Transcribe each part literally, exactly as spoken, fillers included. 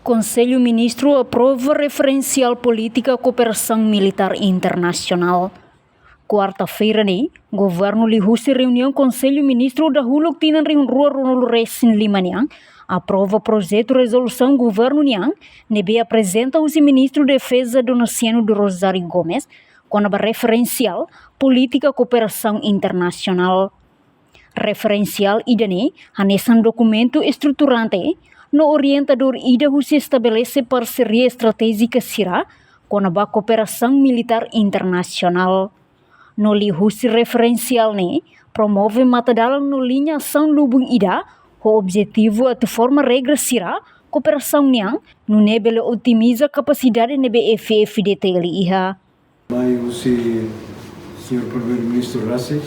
Konsellu Ministru aprova referensiál polítika kooperasaun militár internasionál. Kuarta-feira ne'e, governu liuhusi reuniaun Konsellu Ministru dahuluk tinan rihun rua ruanulu resin lima nian, aprova projetu rezolusaun governu nian, ne'ebé aprezenta husi Ministru Defeza Donaciano do Rosário Gomes, kona-ba referensiál polítika kooperasaun internasionál. Referensiál ida-ne'e hanesan dokumentu estruturante no orientadór ida husi estabelese parseria estratéjika sira kona-ba kooperasaun militár internasionál. No liuhusi referensiál ne'e promove matadalan no liña asaun lubun ida ho objetivu atu forma regra sira kooperasaun nian, nune'e bele otimiza kapasidade ne'ebé F F D T L iha. Mai husi Señór Primeiru-Ministru rasik,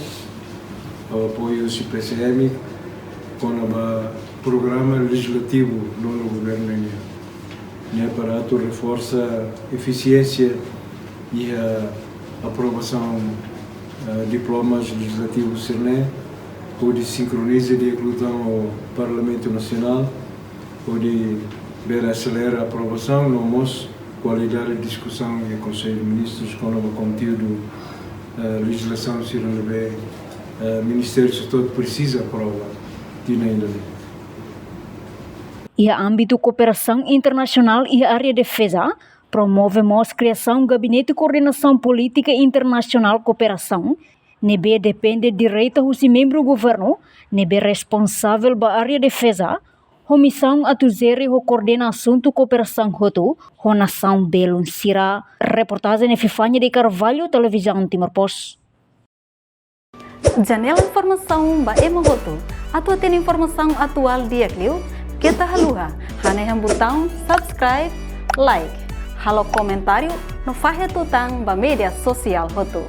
ho apoiu husi P C M, kona-ba programa lejizlativu nonu governu nian. Ne'e para atu reforsa efisiénsia iha aprovasaun, eh, diplomas lejizlativus sira-ne'e, hodi sinkroniza di'ak liután ho Parlamentu Nasionál, hodi bele aselera aprovasaun, no mós kualidade diskusaun iha Konsellu Ministrus kona-ba konteúdu, eh, lejizlasaun sira ne'ebé, eh, ministériu setór presiza aprova tinan ida-ne'e. Iha ámbitu kooperasaun internasionál iha área defeza, promove mós kriasaun Gabinete Koordenasaun Polítika Internasionál Kooperasaun, ne'ebé depende direta husi membru governu, ne'ebé responsavel ba área defeza, ho misaun atu jere ho koordena asuntu kooperasaun hotu ho nasaun belun sira. Reportajen Epifania de Carvalho, Televizaun Timor Post. Janela informasaun ba ema hotu. Atu hatene informasaun atuál di'ak liu, keta haluha hanehan butaun subscribe, like, halo komentáriu no fahe tutan ba média sosiál hotu.